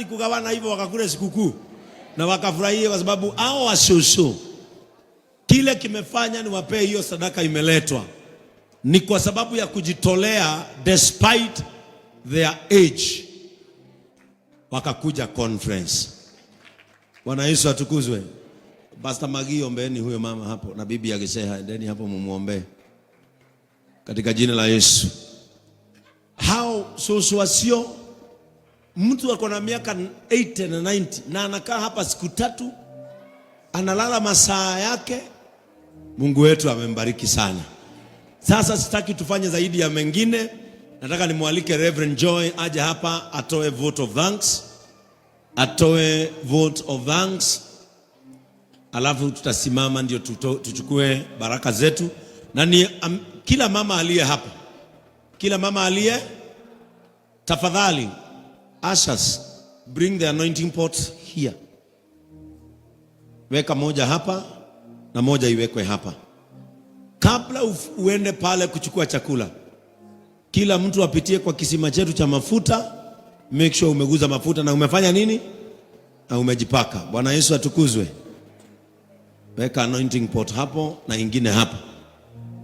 Kugawana hivyo wakakula sikukuu na wakafurahia, kwa sababu hao washushu kile kimefanya niwapee hiyo sadaka imeletwa ni kwa sababu ya kujitolea despite their age, wakakuja conference. Bwana Yesu atukuzwe. Pastor Magi, ombeeni huyo mama hapo na bibi ya Giseha, endeni hapo mumuombee katika jina la Yesu. Hao susu wasio mtu ako na miaka 80 na 90 na anakaa hapa siku tatu, analala masaa yake. Mungu wetu amembariki sana. Sasa sitaki tufanye zaidi ya mengine, nataka nimwalike Reverend Joy aje hapa atoe vote of thanks, atoe vote of thanks, alafu tutasimama ndio tuchukue baraka zetu. Na ni kila mama aliye hapa, kila mama aliye, tafadhali ushers, bring the anointing pot here. Weka moja hapa na moja iwekwe hapa. Kabla uende pale kuchukua chakula, kila mtu apitie kwa kisima chetu cha mafuta. Make sure umeguza mafuta na umefanya nini? Na umejipaka. Bwana Yesu atukuzwe. Weka anointing pot hapo na ingine hapa.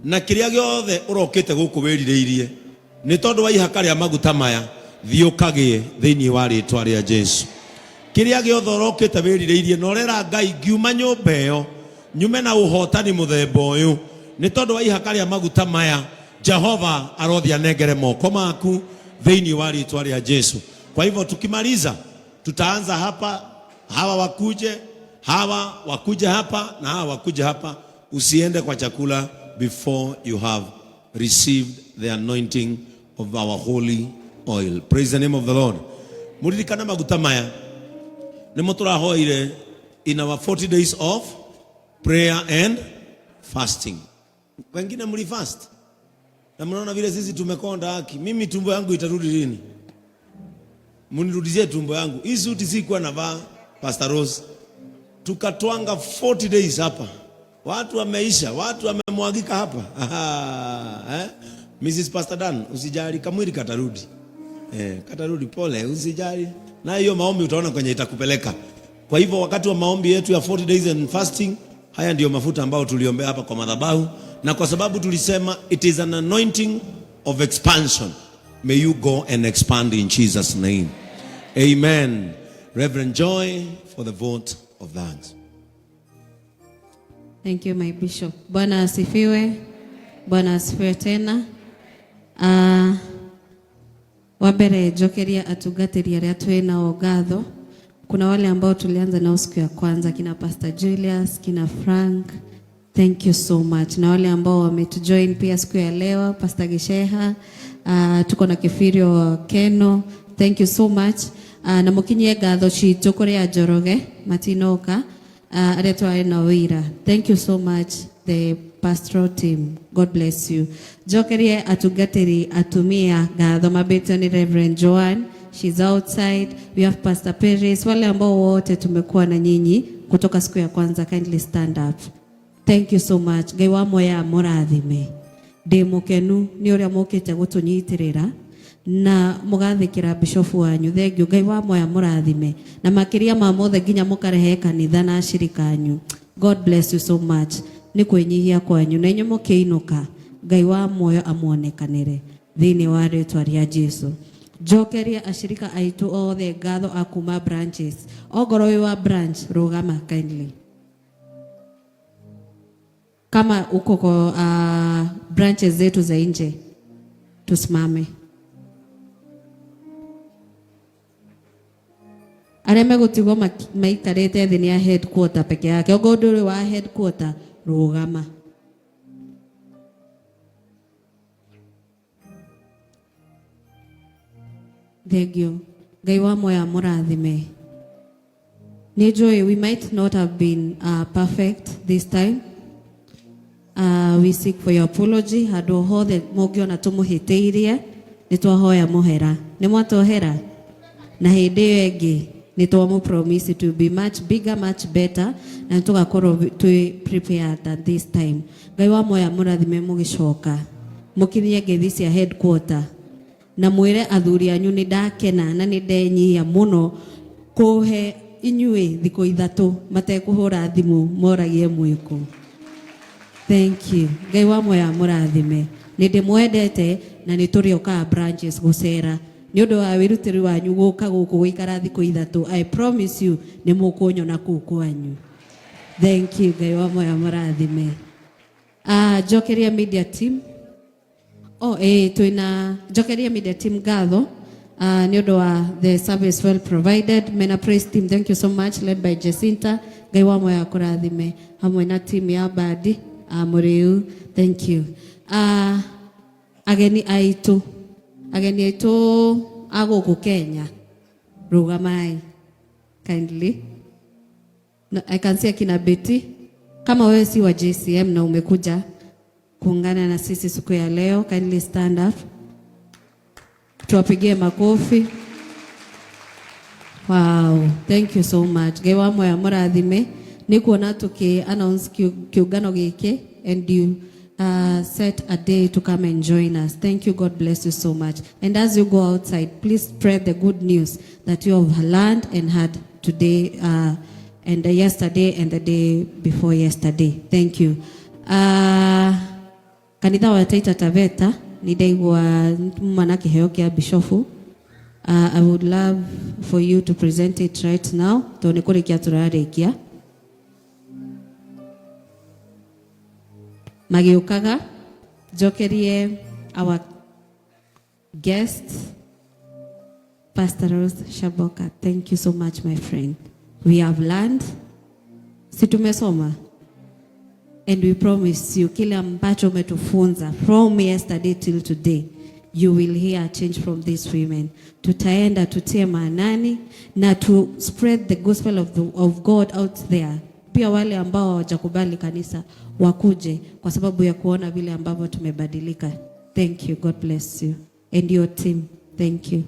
Na kiria giothe urokite guku wirireirie ni tondu wa ihaka ria maguta maya, thiĩ ũkagĩe thĩinĩ wa rĩtwa rĩa Jesu. Kĩrĩa gĩothe ũrokĩte wĩrirĩirie na ũrera Ngai ngiuma nyũmba ĩyo nyume na ũhotani mũthemba ũyũ nĩ tondũ wa ihaka rĩa maguta maya, Jehova arothi anengere moko maku thĩinĩ wa rĩtwa rĩa Jesu. Kwa hivyo tukimaliza tutaanza hapa, hawa wakuje, hawa wakuje hapa na hawa wakuje hapa. Usiende kwa chakula before you have received the anointing of our holy oil. Praise the name of the Lord. Muririkana maguta maya nimo turahoire in our 40 days of prayer and fasting. Wengine mli fast na mnaona vile sisi tumekonda haki. Mimi tumbo yangu itarudi lini? Mnirudizie tumbo yangu. Hii suti sikuwa navaa, Pastor Rose. Tukatwanga 40 days hapa. Watu wameisha, watu wamemwagika hapa. Eh? Mrs. Pastor Dan, usijali, kamwili katarudi. Katarudi pole, usijali. Na hiyo maombi utaona kwenye itakupeleka. Kwa hivyo wakati wa maombi yetu ya 40 days and fasting, haya ndiyo mafuta ambayo tuliombea hapa kwa madhabahu, na kwa sababu tulisema it is an anointing of expansion. May you go and expand in Jesus name. Amen. Reverend Joy for the vote of thanks. Thank you, my bishop. Bwana asifiwe. Bwana asifiwe tena. Wa mbere njokeria atungatĩri arĩa twĩ nao ngatho. Kuna wale ambao tulianza nao siku ya kwanza, kina Pastor Julius, kina Frank. Thank you so much. Na wale ambao wametujoin pia siku ya leo, Pastor Gisheha, tuko na Kifirio Keno. Thank you so much. Na mukinyie ngatho citũ kũrĩ a Njoroge matinoka, arĩa twarĩ nao wĩra. Thank you so much, the pastoral team. God bless you. Njokerie atungatĩri atumia ngatho mambĩtio nĩ Reverend Joan. She's outside. We have Pastor Perez. Wale ambao wote tumekuwa na nyinyi kutoka siku ya kwanza, kindly stand up. Thank you so much. Ngai wa moya mũrathime. Ndĩ mũkenu nĩ ũrĩa mũkĩte gũtũnyitĩrĩra na mũgathĩkĩra bishop wanyu. Thank you. Ngai wa moya mũrathime. Na makĩria ma mothe nginya mũkarehe kanitha na ashirika anyu. God bless you so much. Nĩ kwĩnyihia kwanyu na inyuĩ mũkĩinũka, Ngai wa muoyo amuonekanĩre thĩinĩ wa rĩtwa rĩa Jesu. Njokerie ashirika aitũ othe ngatho a kuma branches. Ongorwo wĩ wa branch, rũgama kindly. Kama uko kwa branches zetu za nje, tusimame. Arĩa megũtigwo maikarĩte thĩ nĩ a headquarter peke yake. Ongorwo ndũrĩ wa headquarter, rũgama. Thank you. Ngai wa moya mũrathime. Nĩ njũĩ we might not have been perfect this time. We seek for your apology. Handũ hothe mũngĩona tũmũhĩtĩirie, nĩ twahoya mũhera. Nĩ mwatohera? Na hĩndĩ ĩyo ĩngĩ nĩ twamũ promise to be much bigger, much better, na nĩ tũgakorwo twĩ prepared at this time. Ngai wa moya mũrathime mũgĩcoka. Mũkinyie ngeithi cia headquarter. Na mwĩre athuri anyu nĩ ndakena na nĩ ndenyihia mũno Kũhe inyuĩ thikũ 3 matekũhũra thimũ moragie mwĩkũ. Thank you. Ngai wa moya mũrathime. Nĩ ndĩmwendete na nĩ tũrĩũkaga branches gũcera. Nĩ ũndũ wa wĩrutĩri wanyu gũka gũkũ gũikara thikũ 3. I promise you nĩ mũkũnyona kũu kwanyu. Thank you. Ngai wa moya mũrathime. Njokeria media team. Oh, twina njokeria media team ngatho. Nĩ ũndũ wa the service well provided. Mena praise team, thank you so much, led by Jacinta. Ngai wa moya kũrathime hamwe na team ya Badi, Mũrĩu, thank you. Ageni aitũ, ageni aitũ a gũkũ Kenya, rũgamai kindly. No, I can see akina Betty. Kama wewe si wa JCM na umekuja kuungana na sisi siku ya leo, kindly stand up. Tuwapigie makofi. Wow, thank you so much. Ngai wa moya mũrathime. Nĩ kuona tũkĩ announce kiũngano gĩkĩ and you set a day to come and join us. Thank you. God bless you so much. And as you go outside, please spread the good news that you have learned and had today and yesterday and the day before yesterday. Thank you. Kanitha wa Taita Taveta nĩ ndaigua mwana kĩheo kĩa bishofu. I would love for you to present it right now tondũ nĩ kũrĩkia tũrarĩkia. Magĩũkaga njokerie our guest Pastor Rose Shaboka. Thank you so much, my friend. We have learned. Si tumesoma? And we promise you kile ambacho umetufunza from yesterday till today, you will hear a change from these women. Tutaenda tutie maanani na to spread the gospel of God out there. Pia wale ambao hawajakubali kanisa wakuje kwa sababu ya kuona vile ambavyo tumebadilika. Thank you. God bless you and your team. Thank you.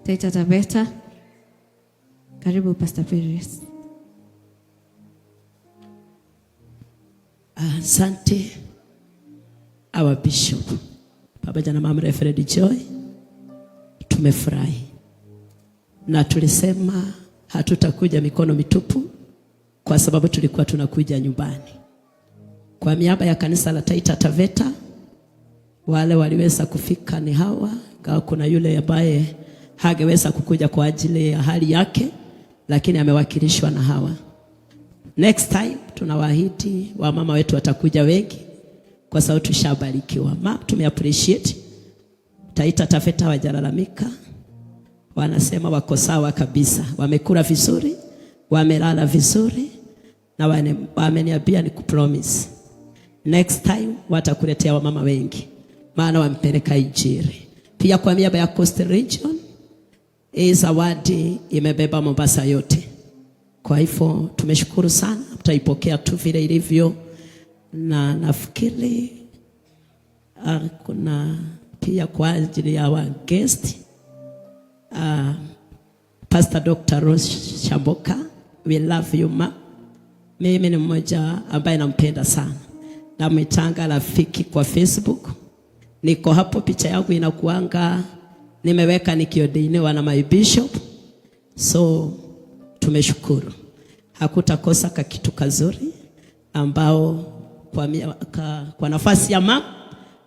Taita Taveta. Karibu Pastor Perez. Asante our bishop pamoja na Mama Reverend Joy, tumefurahi na tulisema hatutakuja mikono mitupu kwa sababu tulikuwa tunakuja nyumbani. Kwa niaba ya kanisa la Taita Taveta, wale waliweza kufika ni hawa, ingawa kuna yule ambaye hangeweza kukuja kwa ajili ya hali yake, lakini amewakilishwa na hawa. Next time tunawaahidi wamama wetu watakuja wengi kwa sababu tushabarikiwa. Ma, tumeappreciate. Taita Taveta hawajalalamika. Wanasema wako sawa kabisa. Wamekula vizuri, wamelala vizuri na wameniambia ni kupromise. Next time watakuletea wamama wengi, maana wamepeleka injili. Pia kwa niaba ya Coast Region, hii zawadi imebeba Mombasa yote. Kwa hivyo tumeshukuru sana, mtaipokea tu vile ilivyo. Na nafikiri kuna pia kwa ajili ya wa guest, Pastor Dr. Rose Shamboka, we love you ma. Mimi ni mmoja ambaye nampenda sana. Namwitanga rafiki kwa Facebook. Niko hapo, picha yangu inakuanga nimeweka nikiordainiwa na my bishop. So tumeshukuru. Hakutakosa kakitu kazuri ambao kwa nafasi ya mama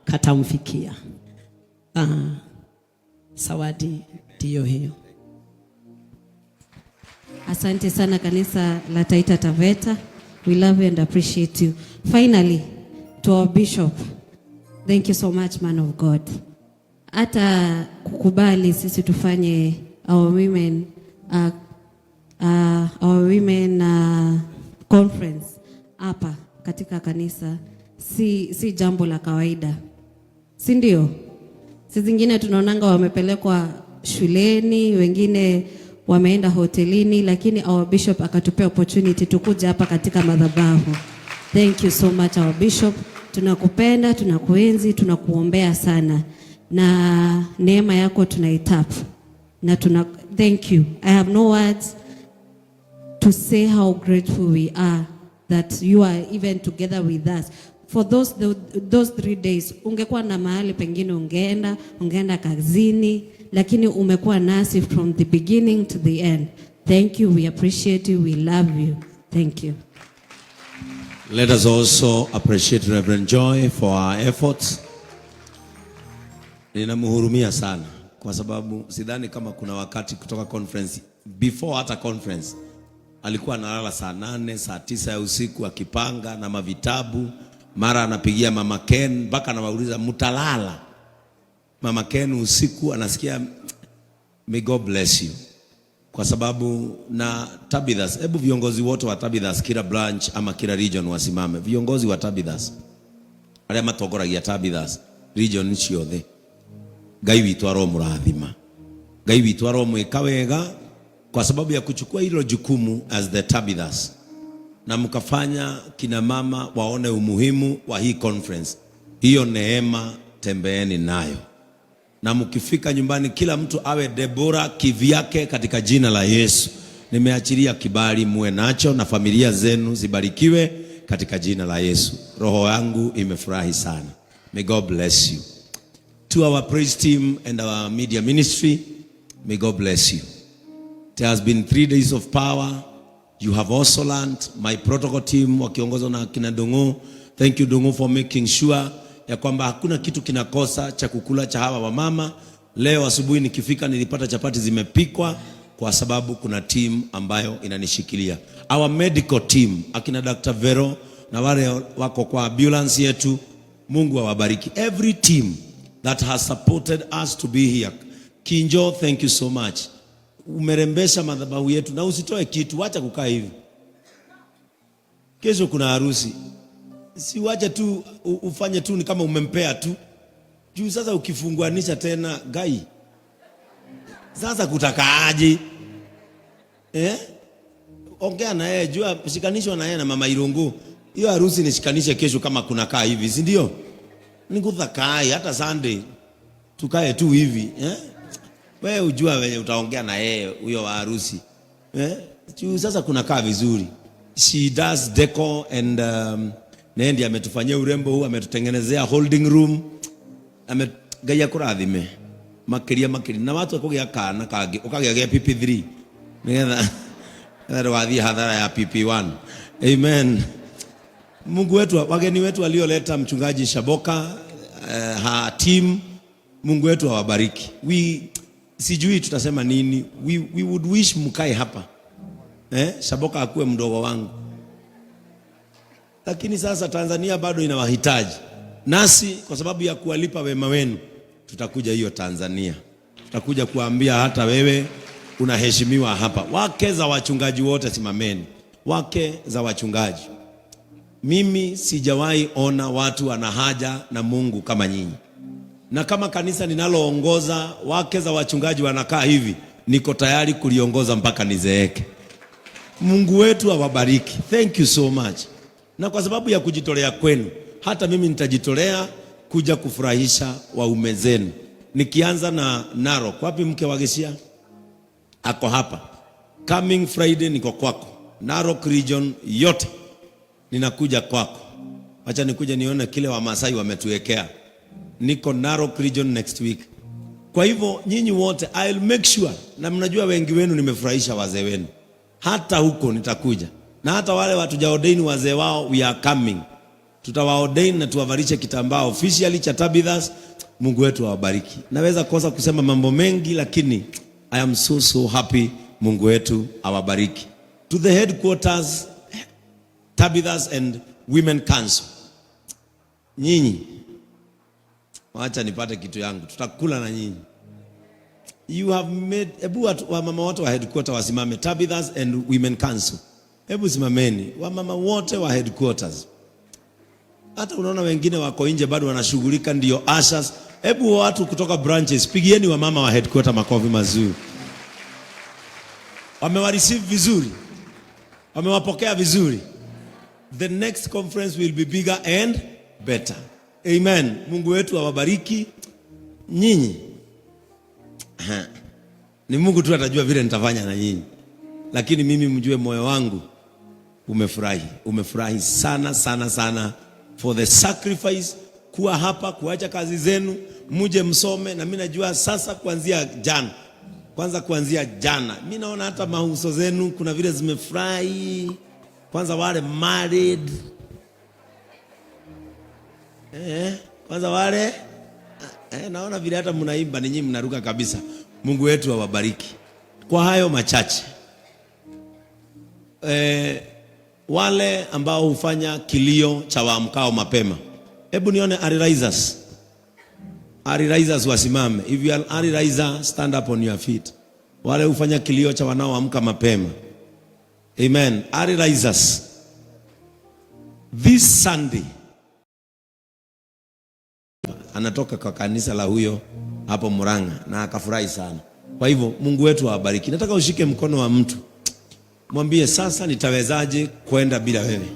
katamfikia. Zawadi ndiyo hiyo. Asante sana kanisa la Taita Taveta. We love you and appreciate you. Finally, to our bishop, thank you so much, man of God. Hata kukubali sisi tufanye our women conference hapa katika kanisa si jambo la kawaida, si ndio? Si zingine tunaonanga wamepelekwa shuleni, wengine wameenda hotelini, lakini our bishop akatupea opportunity tukuja hapa katika madhabahu. Thank you so much our bishop. Tunakupenda, tunakuenzi, tunakuombea sana, na neema yako tunaitap na tuna thank you. I have no words to say how grateful we are that you are even together with us. For those 3 days, ungekuwa na mahali pengine ungeenda kazini, lakini umekuwa nasi from the beginning to the end. Thank you, we appreciate you, we love you. Thank you. Let us also appreciate Reverend Joy for our efforts. Ninamhurumia sana kwa sababu sidhani kama kuna wakati kutoka conference, before hata conference, alikuwa analala saa 8, saa 9 ya usiku akipanga na mavitabu, mara anapigia Mama Ken mpaka anawauliza, "Mtalala?" Mama Ken usiku anasikia. May God bless you kwa sababu na Tabithas, hebu viongozi wote wa Tabithas kila branch ama kila region wasimame. Viongozi wa Tabithas arĩa matongoragia Tabithas region ciothe, Ngai witũ aromũrathima, Ngai witũ aromwĩka wega kwa sababu ya kuchukua hilo jukumu as the Tabithas na mkafanya kina mama waone umuhimu wa hii conference. Hiyo neema tembeeni nayo na mkifika nyumbani kila mtu awe Debora kivyake katika jina la Yesu. Nimeachilia kibali muwe nacho na familia zenu zibarikiwe katika jina la Yesu. Roho yangu imefurahi sana. May God bless you. To our praise team and our media ministry, may God bless you. It has been 3 days of power. You have also learned. My protocol team wakiongozwa na kina Dongo. Thank you, Dongo, for making sure ya kwamba hakuna kitu kinakosa cha kukula cha hawa wamama. Leo asubuhi nikifika nilipata chapati zimepikwa kwa sababu kuna team ambayo inanishikilia. Our medical team, akina Dr. Vero na wale wako kwa ambulance yetu, Mungu awabariki. Every team that has supported us to be here. Kinjo, thank you so much. Umerembesha madhabahu yetu na usitoe kitu, wacha kukaa hivi. Kesho kuna harusi, si wacha tu ufanye tu ni kama umempea tu juu. Sasa ukifunguanisha tena gai, sasa kutakaaje? Eh? Ongea na yeye, jua shikanishwa na yeye na mama Irungu. Hiyo harusi nishikanishe kesho kama kuna kaa hivi, si ndio? Nikuthakaai hata Sunday tukae tu hivi, eh? Wewe ujua wenye utaongea na yeye huyo wa harusi, eh? Juu sasa kuna kaa vizuri. She does decor and naye ndiye ametufanyia urembo huu, ametutengenezea holding room. Ame Ngai akũrathime makĩria makĩria na watu kũgĩa kana kangĩ ũkagĩa gĩa PP3 nĩgetha nĩgetha ndũgathiĩ hathara ya PP1. Amen. Mungu wetu, wageni wetu walioleta mchungaji Shaboka, her team, Mungu wetu awabariki. We sijui tutasema nini. We would wish mkae hapa. Eh, Shaboka akuwe mdogo wangu. Lakini sasa Tanzania bado inawahitaji. Nasi kwa sababu ya kuwalipa wema wenu tutakuja hiyo Tanzania. Tutakuja kuambia hata wewe unaheshimiwa hapa. Wake za wachungaji wote simameni. Wake za wachungaji. Mimi sijawahi ona watu wana haja na Mungu kama nyinyi. Na kama kanisa ninaloongoza wake za wachungaji wanakaa hivi, niko tayari kuliongoza mpaka nizeeke. Mungu wetu awabariki. Thank you so much. Na kwa sababu ya kujitolea kwenu, hata mimi nitajitolea kuja kufurahisha waume zenu. Nikianza na Narok. Wapi mke wa Geshia? Ako hapa. Coming Friday niko kwako. Narok region yote ninakuja kwako. Acha nikuje nione kile Wamasai wametuwekea. Niko Narok region next week. Kwa hivyo nyinyi wote I'll make sure, na mnajua wengi wenu nimefurahisha wazee wenu, hata huko nitakuja, na hata wale hatujaordain wazee wao, we are coming. Tutawaordain na tuwavalishe kitambaa officially cha Tabithas. Mungu wetu awabariki. Naweza kosa kusema mambo mengi, lakini I am so so happy. Mungu wetu awabariki. To the headquarters Tabithas and Women Council, nyinyi wacha nipate kitu yangu, tutakula na nyinyi. You have made, hebu wamama wote wa headquarter wasimame, Tabithas and Women Council, hebu simameni wamama wote wa headquarters. Hata unaona wengine wako nje bado wanashughulika, ndio ushers. Hebu watu kutoka branches, pigieni wamama wa headquarter makofi mazuri. Wamewareceive vizuri, wamewapokea vizuri. The next conference will be bigger and better. Amen. Mungu wetu awabariki nyinyi. Aha. Ni Mungu tu atajua vile nitafanya na nyinyi, lakini mimi mjue moyo wangu umefurahi, umefurahi sana sana sana for the sacrifice, kuwa kuwa hapa, kuacha kazi zenu, muje msome. Na mimi najua sasa kuanzia jana, kwanza kuanzia jana, mi naona hata mahuso zenu kuna vile zimefurahi. Kwanza wale married kwanza wale naona vile hata mnaimba ninyi mnaruka kabisa. Mungu wetu awabariki. Kwa hayo machache wale ambao hufanya kilio cha waamkao mapema, hebu nione early risers. Early risers wasimame. If you are early riser, stand up on your feet. Wale hufanya kilio cha wanaoamka mapema. Amen. Early risers. This Sunday anatoka kwa kanisa la huyo hapo Murang'a na akafurahi sana. Kwa hivyo Mungu wetu awabariki. Nataka ushike mkono wa mtu, mwambie sasa nitawezaje kwenda bila wewe?